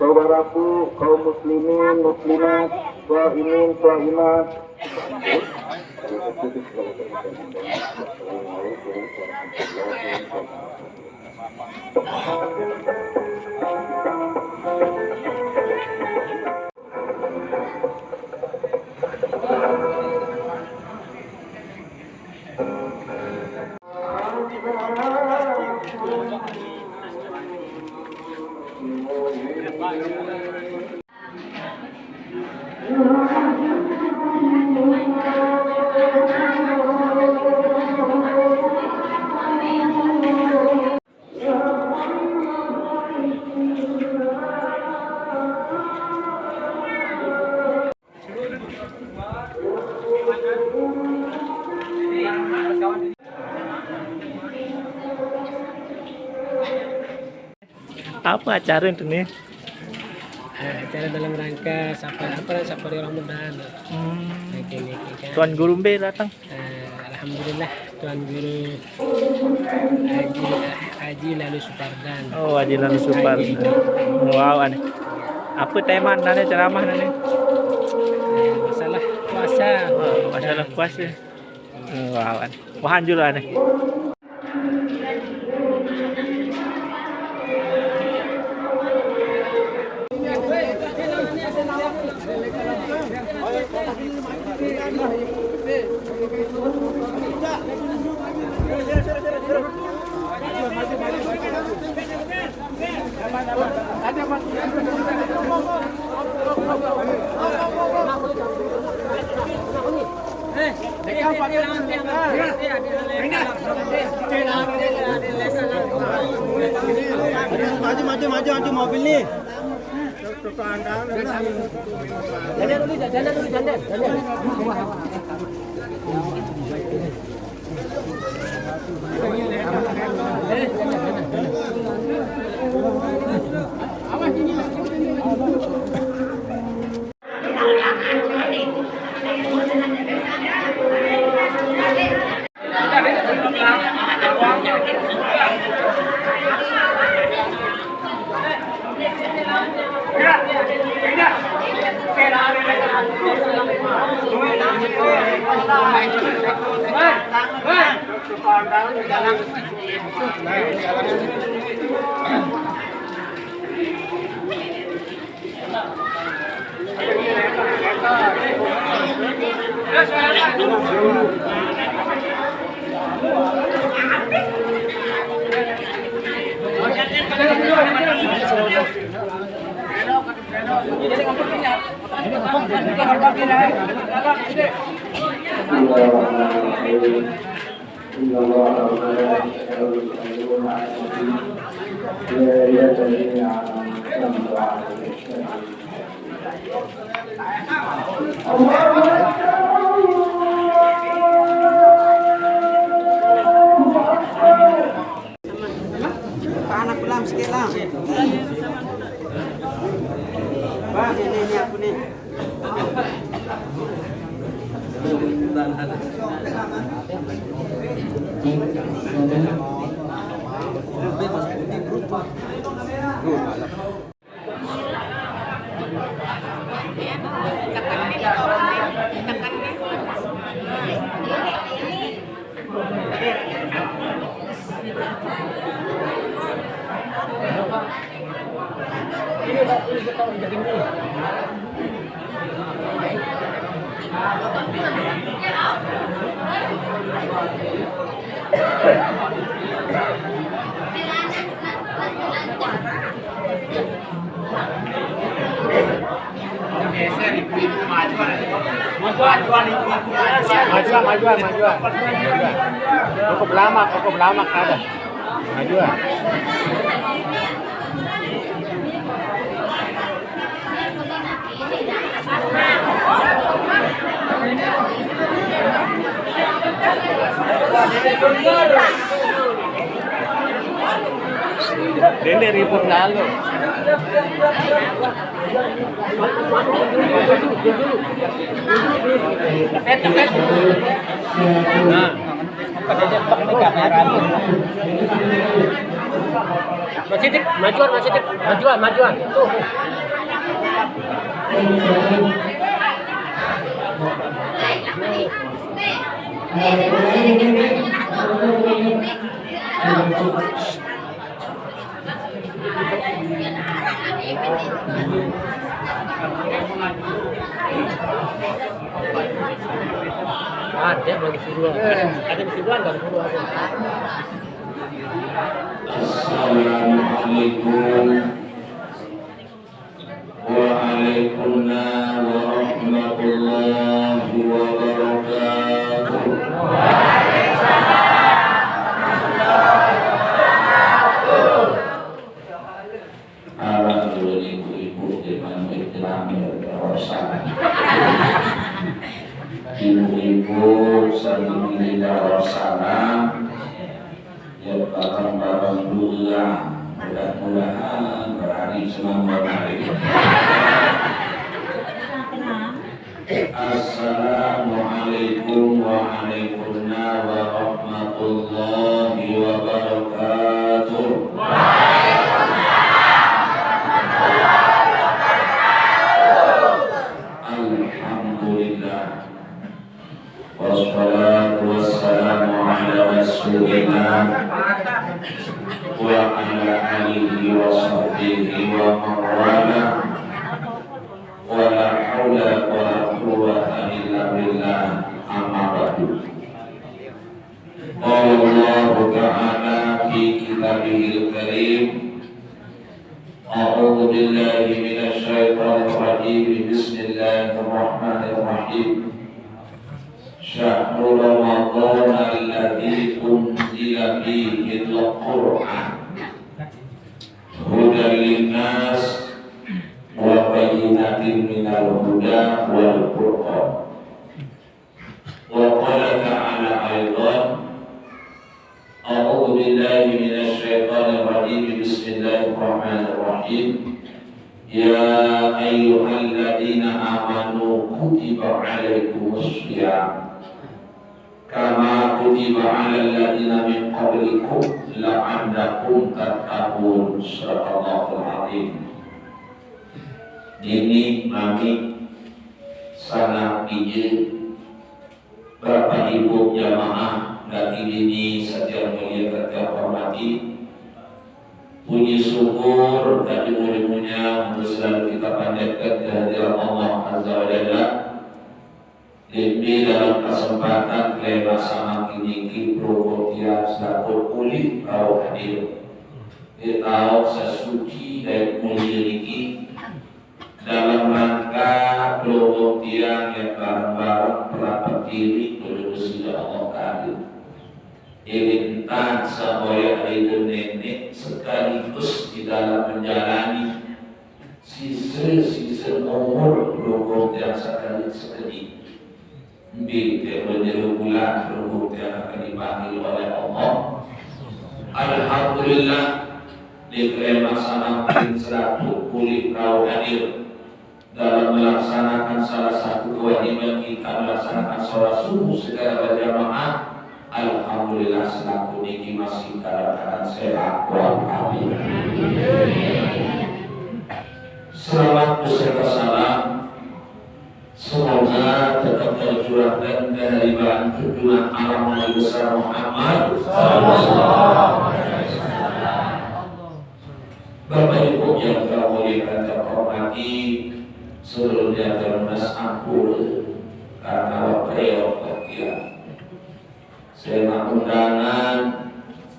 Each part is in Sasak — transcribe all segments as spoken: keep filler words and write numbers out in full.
Bapak-bapak, kaum muslimin, muslimat, shaimin, shaimat. Apa acara itu nih? Eh, acara dalam rangka sapa apa, sapa di Ramadan. Hmm. Nah, gini, gini kan. Tuan Guru Mbe datang. Eh, alhamdulillah, Tuan Guru Haji, Haji Lalu Supardan. Oh, Haji Lalu Supardan. Wow, aneh. Apa tema nane ceramah nane? Eh, masalah puasa. Oh, masalah puasa. Wow, aneh. Wahan julu aneh. Maju, maju, maju, maju mobil nih. إن الله وملائكته يصلون على النبي، يا أيها الذين آمنوا صلوا عليه وسلموا. الله أكبر. Anak pulang sikit lah. Ini, ini aku nih. Majuan, majuan, majuan, majuan. Cukup lama, cukup lama ada. Majuan. Dende ribut lalu. Nah. Masih dik, majuan, masih dik, majuan, majuan. Tuh. Ada bagi suruhan. Ada bagi suruhan, bagi suruhan. Assalamualaikum. Waalaikumsalam warahmatullahi wabarakatuh. Alah, dulu ibu-ibu zaman Islam ya, Darussalam. Ibu-ibu sambil di Darussalam, ya, bareng-bareng dulu lah. Mudah-mudahan berani senang berani. Assalamualaikum waalaikumsalam warahmatullahi wabarakatuh. Alhamdulillah. Wassalatu wassalamu ala Rasulillah wa ala alihi wa sahbihi wa man walah. Wala haula wala quwwata illa billah. Amma ba'du. Qala Allahu ta'ala fi kitabihil karim, a'udzu billahi minasy syaithanir rajim. Bismillahirrahmanirrahim. Syahru Ramadhanal ladzi unzila fihil Qur'an hudan linnas wa bayyinatin minal huda wal furqan. Wa qala ta'ala aidan, a'udzu billahi minasy syaithanir rajim. Bismillahirrahmanirrahim. Ya ayyuhalladzina amanu kutiba alaikumus shiyam kama kutiba alal ladzina min qablikum la'allakum tattaqun. Sadaqallahul azim. Nini, mami, sanak, ije, Bapak Ibu jamaah, daki dini, satiang mulia, satiang hormati. Puji syukur, tadi mulia-mulia, untuk selalu kita panjatkan kehadirat Allah Azza wa Jalla. Demi dalam kesempatan kelima sama kini ki promo tiap selaku kulit kau hadir. Di tahu sesuci dan mulia niki dalam rangka kelompok tiang yang bareng-bareng merapat diri kepada Gusti Allah Ta'ala. Irintan saboya ridho nenek sekaligus di dalam menjalani sisa-sisa umur kelompok tiang sekali sekali. Di tiap menjadi bulan kelompok tiang akan dipanggil oleh Allah. Alhamdulillah, di kelemasan seratus kulit kau hadir dalam melaksanakan salah satu kewajiban kita melaksanakan sholat subuh secara berjamaah. Alhamdulillah, selaku niki masih dalam keadaan sehat walafiat. Selamat beserta salam. Semoga tetap tercurahkan kehadiran junjungan alam Nabi besar Muhammad. Bapak Ibu yang saya muliakan dan hormati, sebelumnya terima ampun karena waktu yang terkian. Saya nak undangan,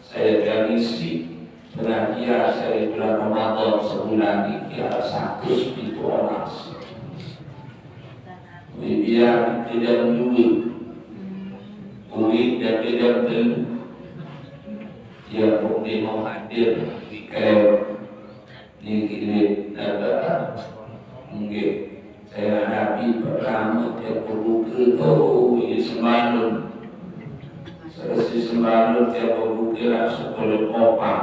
saya janisi pengajian saya di bulan Ramadan sebulan ini ada satu itu orang. Biar kita jam dua, kulit dan jam telu. Dia pun dia mau hadir di kayu. Niki, niki, nggih. Saya hadapi pertama tiap berbuka tu, ini sembalun. Selesai sembalun tiap berbuka langsung kulit kopak.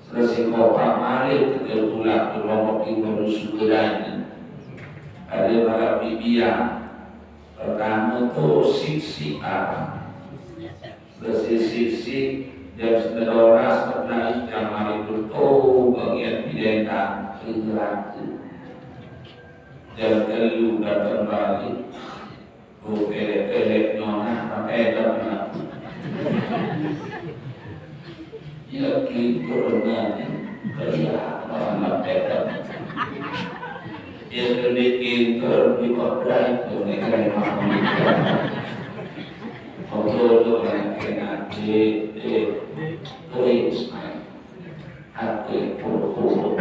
Selesai kopak balik kita pulang ke Lombok Timur suka dan ada para bibian. Pertama tu sik-sik ah. Sisi jam setengah dua belas, setengah jam hari itu, oh, bagian pindah ke neraka. Jam telu datang balik. Oh, elek-elek nona, pakai dah pula. Ya, gitu, nanti. Iya, apa, pakai dah. Ya, sedikit, terus dipakai, tuh, ini kan memang. Ngobrol tuh, kayak, kayak, eh, eh, tuh, Ismail. Aku yang puluh-puluh.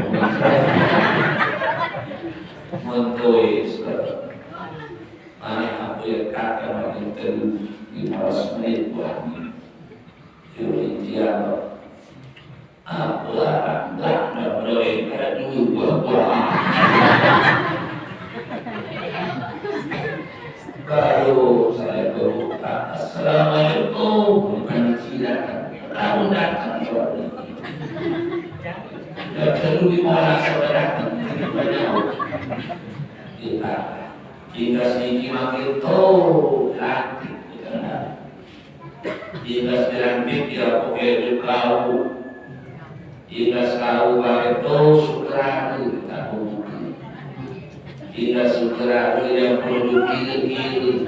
Mentulis. Mana aku yang kata makin telu. Lima belas menit buat ini. Yuri Tiano. Aku larang dah nak berdoa pada dulu buah-buah. Baru saya buka. Assalamualaikum. Bukan tidak. Kamu datang juga. Tidak perlu dimana saudara. Kita. Kita sedikit makin tuh. Lantik. Kita. Indas dilantik ya, pokoknya itu kau. Indas kau baik tuh sukeraru kita bukan. Indas sukeraru yang perlu kiri-kiri.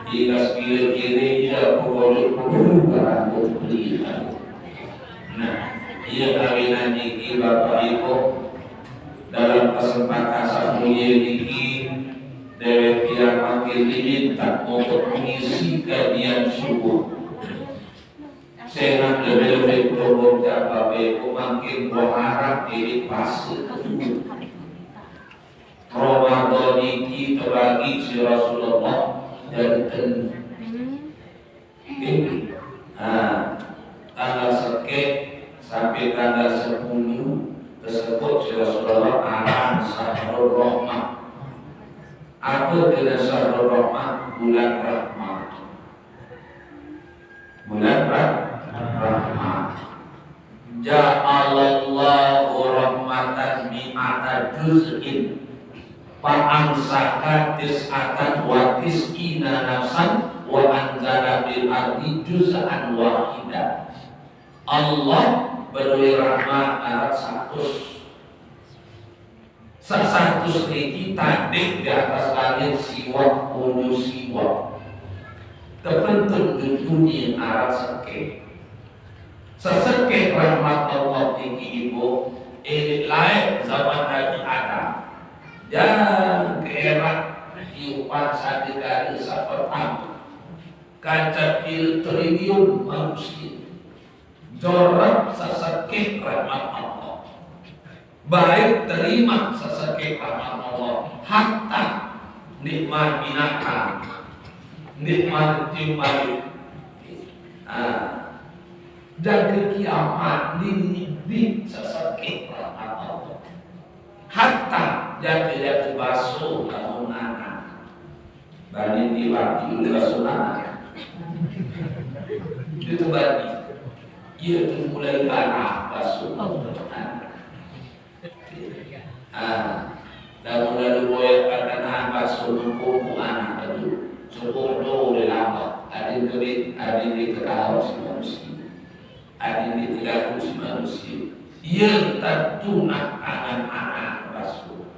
Indas kiri-kiri ya, pokoknya perlu barang beli. Nah, iya kawinan niki Bapak Ibu, dalam kesempatan saat mulia niki, dewek yang makin diminta untuk mengisi kajian subuh. Sehat lebih-lebih turun Bapak Ibu makin berharap ini pasti. Ramadan niki terbagi si Rasulullah dari ten. Oke. Nah, tanggal seke sampai tanggal sepuluh tersebut si Rasulullah aran Syahrul Rahmah. Apa kena Syahrul Rahmah? Bulan rahmat. Bulan rah rahmat. Ja'alallahu rahmatan mi'ata juz'in. Fa'amsaka tis'atan wa tis'ina nafsan wa anzala fil ardi juz'an wahida. Allah berdua rahmat arat satus. Sasatus niki tanding di atas langit siwak ulu siwak. Tepentun dunia arat seke. Seseke rahmat Allah niki Ibu, elit lain zaman Nabi Adam. Dan ke era tiupan satu kali sapetang. Kaca pil triliun manusia. Jorok seseke rahmat Allah. Baik terima seseke rahmat Allah. Hatta nikmat binatang. Nikmat tiup balik. Ah. Jaga kiamat nini di seseke rahmat Allah. Hatta jaga-jaga baso lamun anak. Bani di waktu baso anak. Itu bani. Iya tu mulai anak baso anak. Ah, lamun lalu boya perkenahan baso nungkuku anak tadi. Syukur tu boleh lambat. Ada duit, ada duit ketawa si manusia. Ada duit terganggu si manusia. Iya tentu nak tangan anak baso.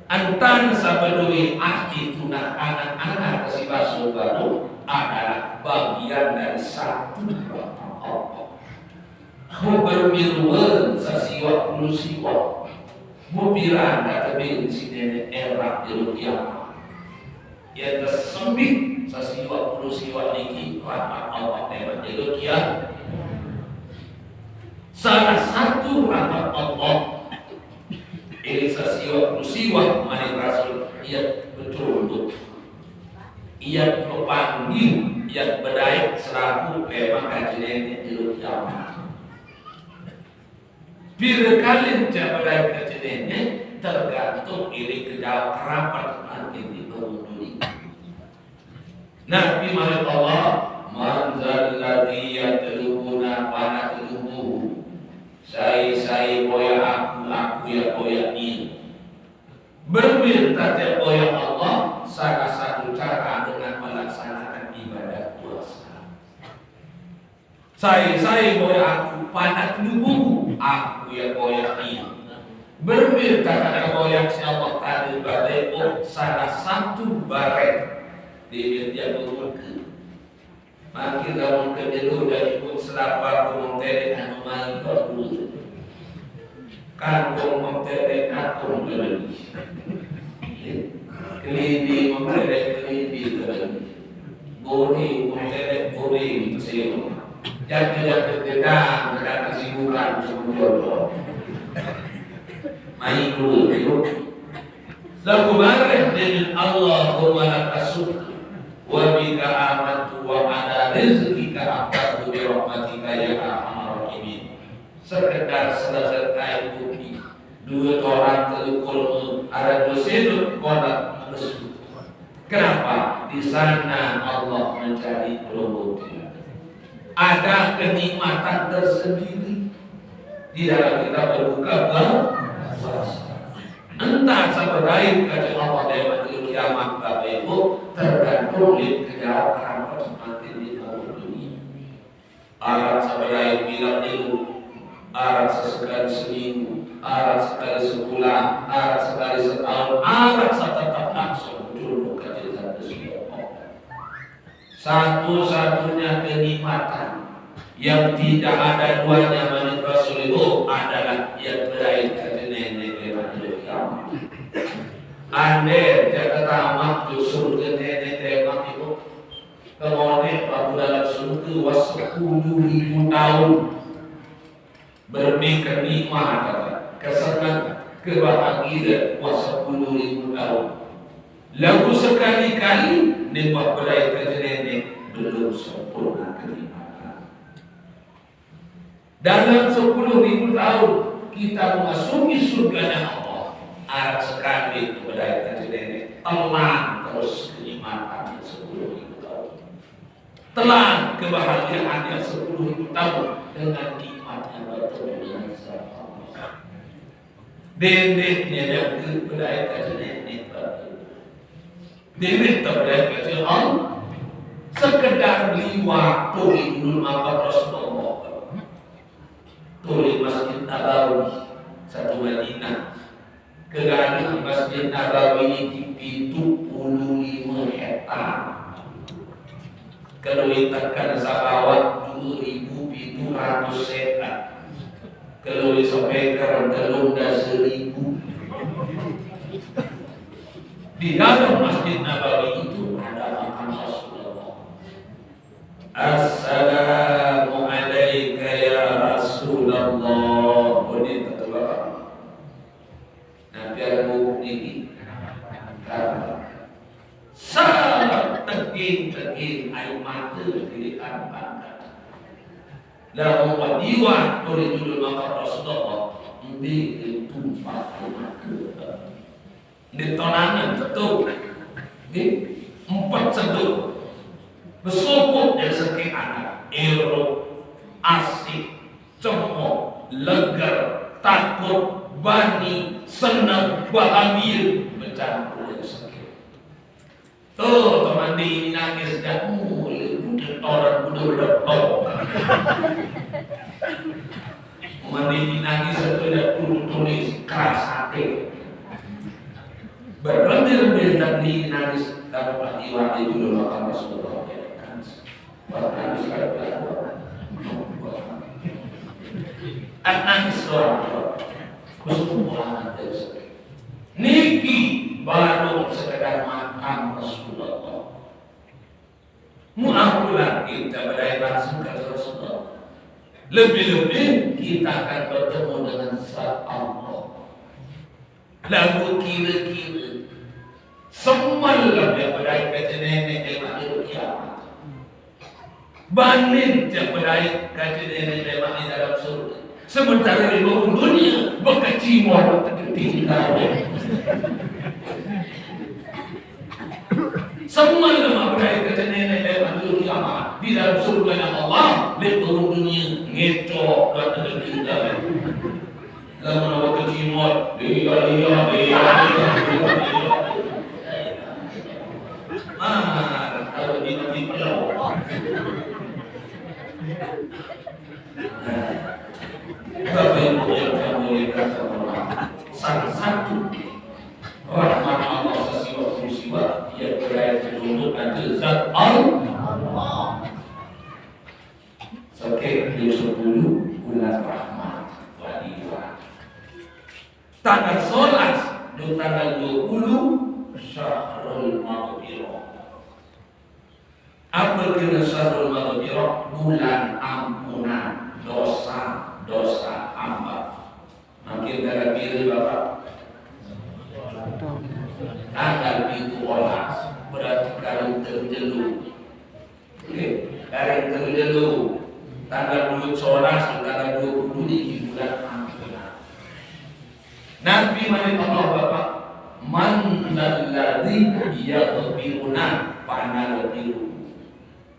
Antan sabedui ahli tunah anak-anak si baso baru adalah bagian dari satu rahmat Allah. Mu bermiruan sasiwak puluh siwak. Mu pirang kata bin si nenek erak di kiamat. Yang tersembih sasiwak puluh siwak niki rahmat Allah tema di kiamat. Salah satu rahmat Allah ini sasiwak puluh siwak mani Rasul ia betul-betul. Ia pepanggil, ia bedait selaku memang kaji nenek di kiamat. Pira kali cak bedait kaji nenek tergantung iri kejauh kerapat nanti di penghuni. Nabi Muhammad Allah, "Man zalladzi yatlubuna wa natlubuhu." Sai-sai boya aku, aku ya boya ni. Berminta tiap boya Allah, salah satu cara dengan melaksanakan ibadah puasa. Sai-sai boyaq aku, padat lubuku, aku ya boyaq ie. Berembe takat boyaq siq Allah Taala bale, oh, salah satu bareng. Dia, dia berbuka. Makin lamun kejelo dari pun selapa gunung terek anu main kau dulu. Kangkung mengterek kangkung kelebih. Kelidi mengterek kelidi kelebih. Buri mengterek buri kesini. Jatuh-jatuh gedang, gedang kesibukan sebelum jodoh. Main dulu, yuk. Lagu bareh dengan Allahumma lakasukru wa bika amantu wa ala rizqika aftartu bi rahmatika ya arhamar rahimin. Sekedar selesai air kopi, dua orang telukul, ada dua sendok kodak mesu. Kenapa? Di sana Allah mencari pelungguh dia. Ada kenikmatan tersendiri di dalam kita berbuka puasa. Entah sapa dait kance Allah leman jelo kiamat, Bapak Ibu, tergantung leq kejaoq kerampet mate leq dalem dunie. Araq saq bedait bilang jelo, araq saq sekali seminggu, araq sekali sebulan, araq sekali setaun, araq saq tetep langsung tunduk kance Deside Allah. Satu-satunya kenikmatan yang tidak ada duanya menurut Rasulullah adalah yang bedait kance Neneq leman jelo kiamat. Ande jaq tetamaq ojok surge Neneq leman jelo, kemoneq papuq dalem surge wah sepulu ribu taun. Berembe kenikmatan, kesenengan, kebahagiaan wah sepulu ribu taun. Laguq sekali-kali nembah bedait kance Neneq belum sempurne kenikmatan. Dalam sepuluh ribu taun kita memasuki surganya Allah, araq sekali bedait kance Neneq, telang terus kenikmatan sepuluh ribu taun. Telang kebahagiaan yang sepuluh ribu taun dengan nikmatnya bertemu dengan Sang Allah. Dendeq nyerang ke bedait kance Neneq. Dendeq tebedait kance Allah. Sekedar liwat tuli ulun makan Rasulullah. Tuli Masjid Nabawi, satu Madinah. Kegaduh Masjid Nabawi niki pitu puluh lime hektar. Keluiq teken saq bawaq due ribu pitu ratus hektar. Keluiq sepeker telung dase ribu. Di dalam Masjid Nabawi itu ada makam Rasulullah. "Assalamu alaika ya Rasulullah." Bunyi tetu Bapak. Napi araq gubuk niki? Saq tegin-tegin aiq mate dirikan bangkat. Lamun wah liwat tuli julu makam Rasulullah, mbe tumpah aiq mate. Ndeq tonanen tetu. Nggih, empet seduq. Besukup jari sekeq anak. Ero, asih, cemoh, leger, takut, bani, seneng, bahagie, becampur jari sekeq. Tuh, teman di nangis dah mulai, udah toran, udah, udah, toh. Mending nangis satu dah tulis keras hati. Berembe-rembe tadi nangis, dapat iwak di dulu makan Rasulullah. Nangis. Nangis, nangis doang. Khusus Muhammad. Niki baru sekedar makam Rasulullah. Muampun lagi kita bedait langsung kance Rasulullah. Lebih-lebih kita akan bertemu dengan Zat Allah. Laguq kire-kire semelam jaq bedait kance Neneq leman jelo kiamat. Banding jaq bedait kance Neneq leman di dalem surge. Sementare leq bawaq dunie bekecimol tegeting gawai. Semelam bedait kance Neneq leman jelo kiamat, di dalem surgene Allah, leq bawaq dunie ngecok tegeting gawai. Lamun bekecimol, iya, iya, iya, iya, iya. Ah, kalau di mati pelok. Di sepuluh bulan Rahmat. Wah, dua. Tanggal sebelas, di tanggal dua puluh, Syahrul Maghfirah. Apa kena Syahrul Maghfirah? Bulan ampunan dosa-dosa hamba. Makin tanggal pira, Bapak? Tanggal pitu belas. Berarti kalau terjelu. Okey, dari telu tanggal dua belas, tanggal dua puluh ni bulan ampunan. Nabi mari Allah Bapa, "Man dzalladzi yaghfiruna fanaghfiru."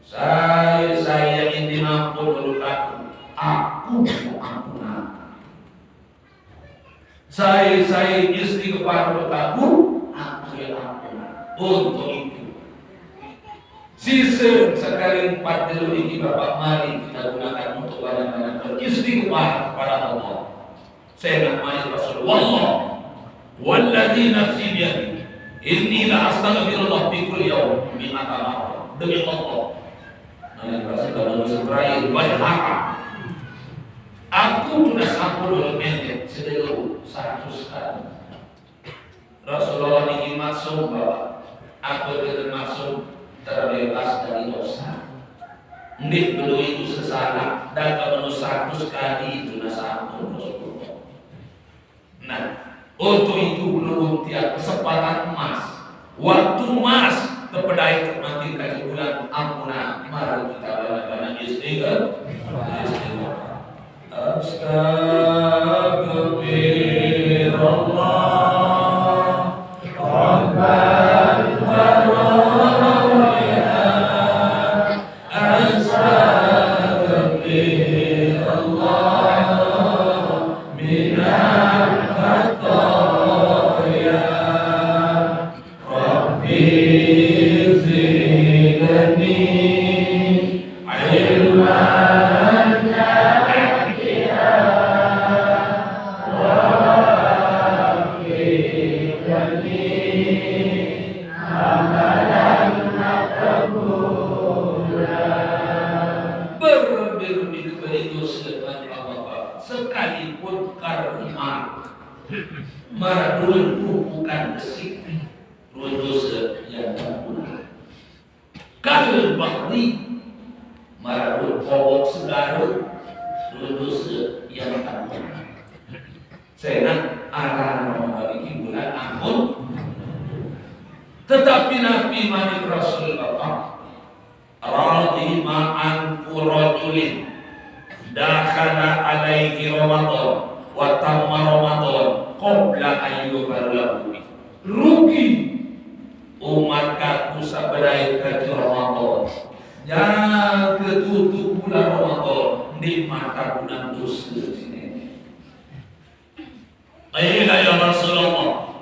Saya, saya ini mampu menurut aku, aku ampunan. Saya, saya istighfar berkabul, aku yang ampun. Untuk itu, sisa sekali empat dulu ini Bapak, mari kita gunakan untuk banyak-banyak beristighfar kepada Allah. Saya nak mari Rasul, wallah, walladzi nafsi biyadi, inni la astaghfirullah fi kulli yaum mi'ata marrah. Demi Allah, Nabi Rasul dalam bahasa Ibrani, "Wal haram." Aku tu dah sampun dulu pendek sedelu seratus kali. Rasulullah ni maksum bahawa aku kena maksum terbebas dari dosa. Ndik perlu itu sesalah dan kalau seratus kali itu dah sampun Rasulullah. Nah, untuk itu belum tiap kesempatan emas, waktu emas terpedaya untuk mati kaji bulan ampuna, mari kita banyak-banyak istighfar. Istighfar. Astagfirullah. Rabban wa Rabban. Astaghfirullah minal khataya. Rabbi zidni ilman nafi'a. Rabbi zidni amalan maqbula. Berlebih-lebih kepada dosa Tuhan Allah, sekalipun karena maradul bukan besi, dosa yang tak guna. Kal bahri, maradul pokok segala, dosa yang tak guna. Saya nak arah orang bagi bulan ampun. Tetapi Nabi Malik Rasul Bapak, raghima anfu rajulin dakhala alaihi Ramadan wa tamma Ramadan qabla an yughfar lahu. Rugi umat kaku sabedai kaji Ramadan. Yang ketutup bulan Ramadan, nikmat kaku dan dosa sini. Qila ya Rasulullah,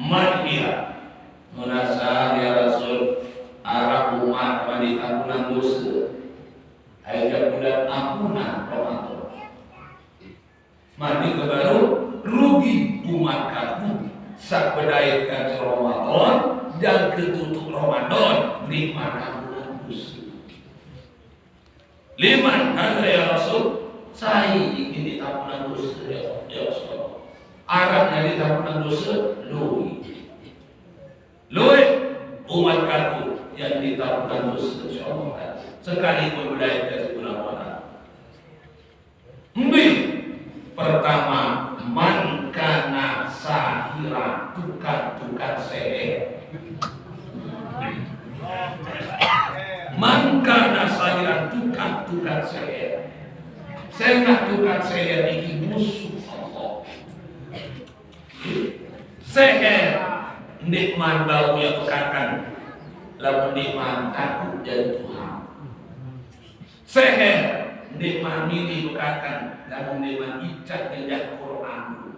man hiya? Munasar ya Rasul, arah umat mandi ampunan dosa. Ayat bulan ampunan Ramadan. Mandi ke baru rugi umat kaku. Sak bedai kan Ramadan dan ketutup Ramadan nikmat ampunan dosa. Liman hadza ya Rasul? Sai ini ampunan dosa ya, ya Rasulullah. Arah yang ditampunan dosa, lui. Lui umat kaku yang ditampunan dosa, insyaallah. Sekalipun bedai ke bulan Ramadan. Mbi pertama, man kana sahiran, tukang-tukang seher. Man kana sahiran, tukang-tukang seher. Sengah tukang seher ini musuh Allah. Seher, nikmat bau yang bekakan. Lamun nikmat takut dari Tuhan. Seher, nikmat mini bekakan. Lamun nikmat icak genjak Quran.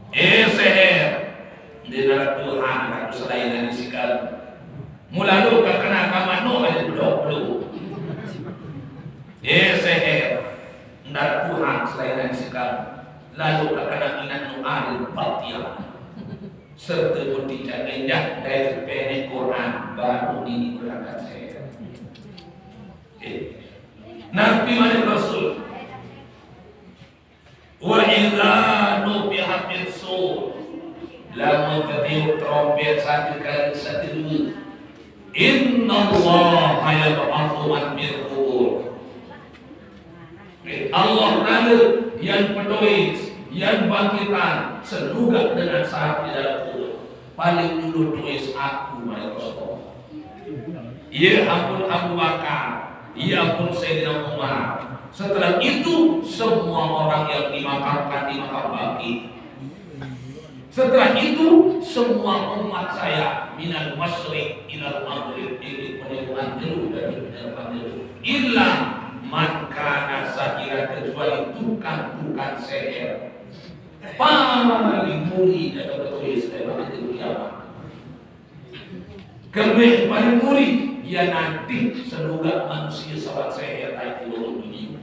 Eh, seher, di dalam Tuhan aku selain dari sikal. Mulalu kakana kamano aja bedok lu. Eh, seher, ndak Tuhan selain dari sikal. Lalu kakana minat nu aril batia. Serta pun tidak genjak dari terpene Quran baru ini berangkat seher. Eh. Nabi mani Rasul, "Wa idza nufiha fis sur," lamun tatiup trompét satu kali satu, "Innallaha yab'atsu man fil qubur." Allah Ta'ala yan petois, yan bangkitan, seluga dengan sahab di dalam kubur. Paling dulu tulis aku, mani Rasul. Iya ampun Abu Bakar, iya ampun Sayyidina Umar. Setelah itu, semua orang yang dimakamkan di makam Baqi. Setelah itu, semua umat saya, minal masyriq ilal maghrib, ini peniruan dulu dari peniruan dulu. Illa man kana sahira, kecuali tukang-tukang seher. Paling muri atau betul istilah itu kiamat. Kami paling muri, ya nanti semoga manusia sawan seher naik turun dunia.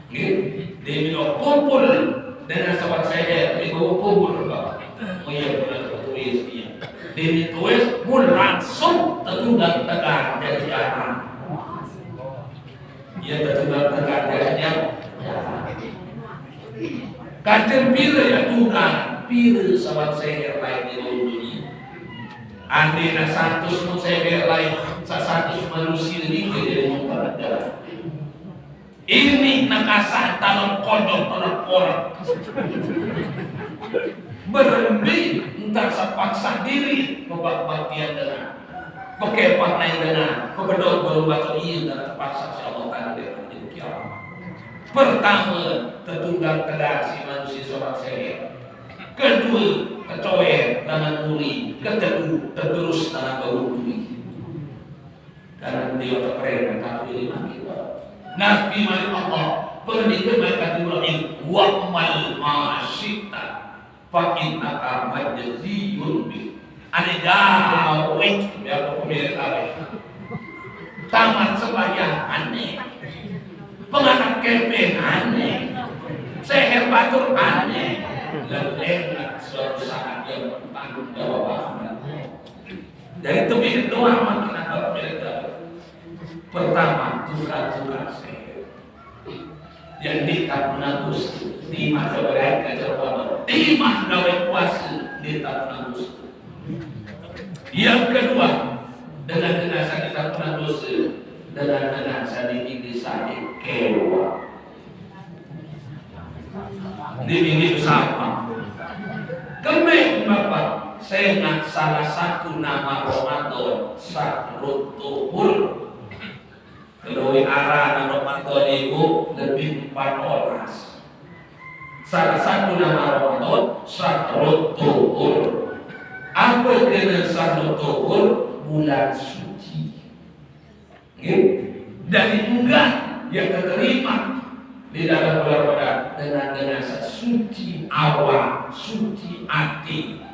Nggih, demi kumpul dengan sawan seher di bawah kubur, Pak. Oh iya, benar, betul, iya. Demi tulis pun langsung tertunda tegar dari jalan. Iya, tertunda tegar dari jalan. Kacang pira ya tukang, pira sawan seher lain di dunia. Andai na satus mun seher lain, sa satus manusia ni ke jadi mungkar. Ini nakasa tanam kodok, tanam korok. Berembe entar sapaksa diri, babak bagian dengan. Pakai pakna dengan, pabedok belum batu iya, dan terpaksa si Allah Ta'ala dengan itu kiamat. Pertama, tertunda tegar si manusia sawan seher. Kedua, kecoer tangan muri. Ketelu, tergerus tangan bawah muri. Karena beliau terperintah tapi lima kita. Nabi mani Allah, pernikah malaikat Ibrahim, "Wa'mal ma syi'ta, fa innaka majziyun bih." Ane gawe, ya, pemilik gawe. Tamat sembahyang ane. Penganak kepeng ane. Seher batur ane. Lalu enak suatu saat yang bertanggung jawab. Jadi tepilih doa makin apa pemilik gawe. Pertama, tukar-tukar seher. Yang di tahun Agustus, di masa berai kaca Ramadan, di masa gawe puasa di tahun Agustus. Yang kedua, dengan-dengan saya di tahun Agustus, dengan-dengan saya di minggu saya kewa. Di minggu sama. Kembali Bapak, saya ingat salah satu nama Ramadan, Sahrut Tuhur. Kalau arah nama Ramadan itu lebih empat belas. Salah satu nama Ramadan, Sahrut Tuhur. Apa kena Sahrut Tuhur? Bulan suci. Nggih? Dari enggak yang diterima di dalam bulan Ramadan dengan, dengan suci awak, suci hati.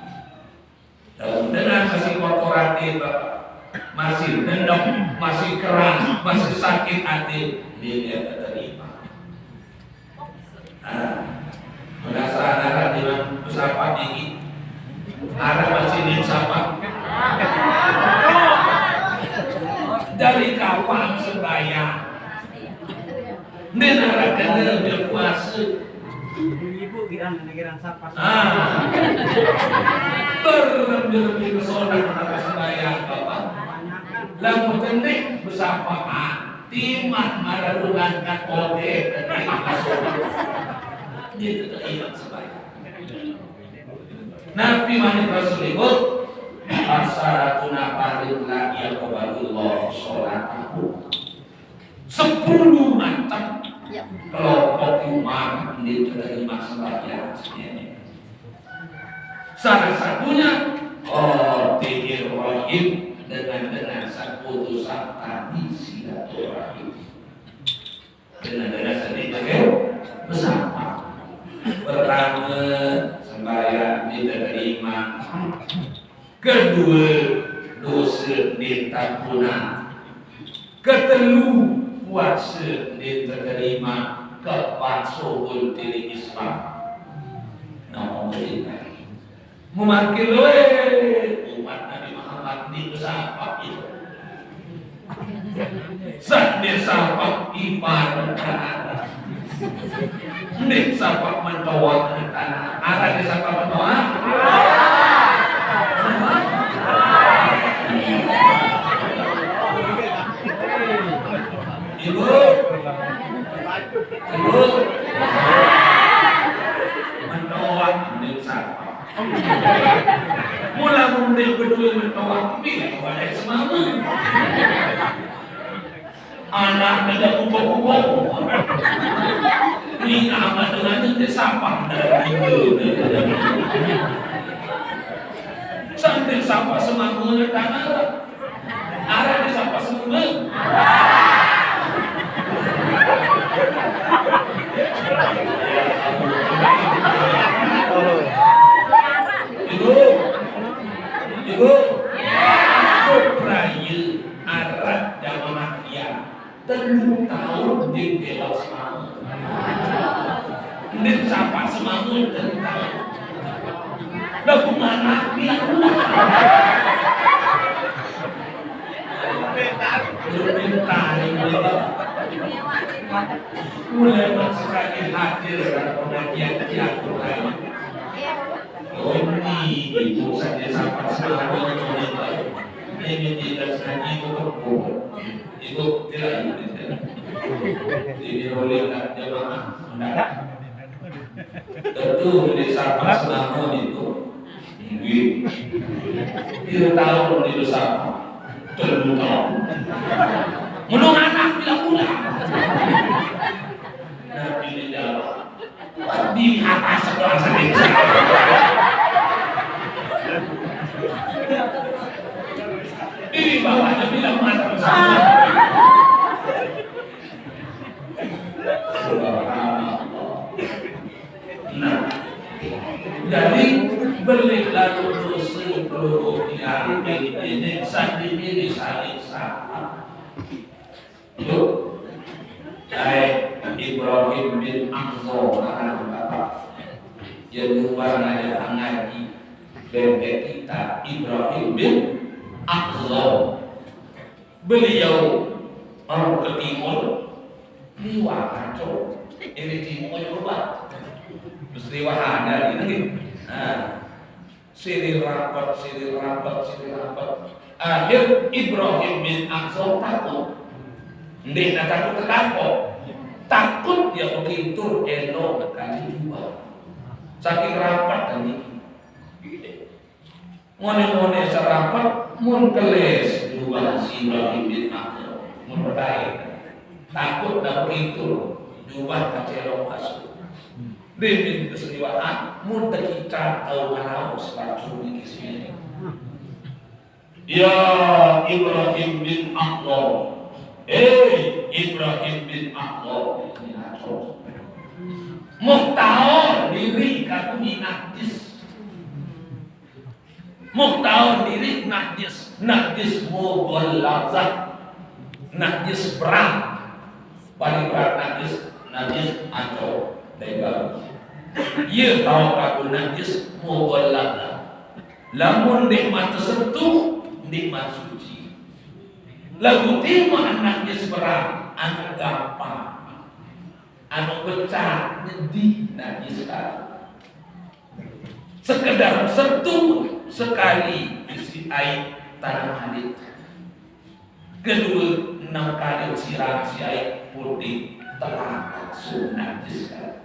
Dalam dengan masih korporatif, Bapak. Masih dendam, masih keras, masih sakit hati, dia tidak terima. Nah, penasaran arah dengan pesawat ini. Arah masih di pesawat. Dari kapan sembahyang? Nena rakana dia puasa. Ibu girang, girang sapa? Ah. Berlebih-lebih ke solat, maka sembahyang, Bapak. Lamun tending bersapaan, timat marah ulangkan ode, tending masuk. Gitu, teringat sembahyang. Nabi mani Rasul ibu, "Asharatuna faridun la yaqbalullahu sholatahu." Sepuluh macam kelompok umat diterima sembahyang. Salah satunya, oh, rahim dengan, dengan satu utusan tadi silaturahim. Dengan, dengan sendiri pakai bersama. Pertama, sembahyang diterima. Kedua, dosa ditampunan. Ketelu, puasa diterima. Keempat, suhul diri Islam. Alhamdulillah. Memakai loe umat Nabi Muhammad ni bersama itu. Saq ndeq sapaq ipar. Ndeq sapaq mentoaq. Araq ndeq sapaq mentoaq? Ibu. Ibu. Mentoaq ndeq sapaq. Mula mun ndeq bedoe mentoaq, mbe toaq semame? Anak ndeq kukoh-kukoh. Ni amat dengan ndeq sapaq. Sambil sapaq semame tanah. Araq ndeq sapaq semame? Ibu, ibu, ibu, beraye araq jamaah dia. Telu taun ndeq tewaq semame. Ndeq sapaq semame telu taun. Laguq manaq bilang ulah. Mulai sekali hadir dalam pengajian tiap hari. Oh, ini ibu saja sapaq semame. Ini tidak sengaja ibu kebun. Ibu tidak. Ini oleh jamaah. Ndak. Tentu ndeq sapaq semame niku. Nggih. Pire taun niku sapaq? Telu taun. Menung anak bilang ulah. Nabi dijawab. Di atas sebelah sini. Di bawahnya bilang mata besar. Nah, jadi beleq lalo dose peluru tiang ini sandinge di salib sapaq. Yuk, dait Ibrahim bin Akhzam aran bapak. Ye nuan ngajak ngaji, bengke kita Ibrahim bin Akhzam. Beliau mau ke timur, liwat Ancol, ini timur coba. Terus liwat ada ini. Nah, sini rapet, sini rapet, sini rapet. Akhir Ibrahim bin Akhzam takut. Ndeq takut tekapoq. Takut ye bekintur eno kali dua. Saking rapet tadi. Ngone-ngone serapet mun keles jubah si Ibrahim bin Adham. Mun betai, takut dah begitu jubah kecelok masuk. Rimin keseliwaan, mun tekican tau ngeraos racun di kisine. Ya Ibrahim bin Adham, eh Ibrahim bin Adham, ini racun. Muhtawar diri kaku di najis. Muhtawar diri najis, najis mughallazah, najis berat. Paling berat najis, najis aco, dai babi. Ye tao kaku najis mughallazah. Lamun ndeqman tesentuh, ndeqman suci. Laguq timaq najis berat, anu gampang. Anu becat nyedi najis kali. Sekedar sentuh sekali isiq aiq tanah alit. Kedue, enam kali siram siq aiq putih, telah langsung najis kali.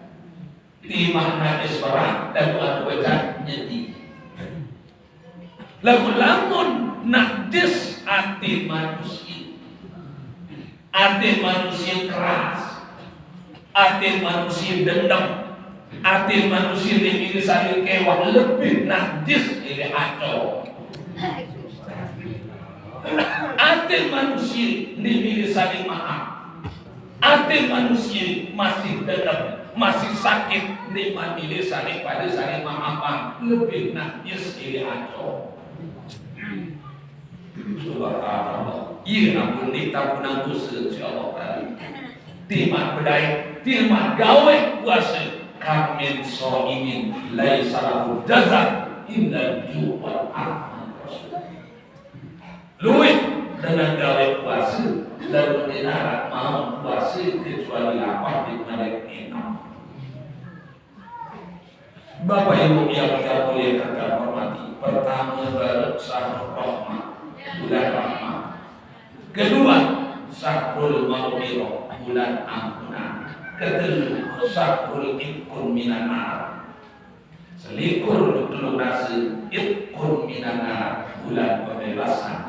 Timaq najis berat, laguq anu becat nyedi. Laguq lamun najis ate manusie, ate manusie keras, ate manusie dendem, ate manusie ndeq mele saling kewah, lebih najis leq aco. Ate manusie ndeq mele saling maaf. Ate manusie masih dendem, masih sakit, ndeqman mele saling pade saling maafan, lebih najis leq aco. Subhanallah. Ie ampun ndeq tampunan dose siq Allah Taala. Timaq bedait, timaq gaweq puase, kam min shaimin laisa lahu jaza illal ju' wal 'athah. Lueq dengan gaweq puase, laguq ndeqne Bapak Ibu yang saya muliakan dan hormati, pertama baru syahrul rahmah, bulan rahmat. Kedua, syahrul maghfirah, bulan ampunan. Ketiga, syahrul itqun minan nar. Selikur dulu nasi itqun minan nar, bulan pembebasan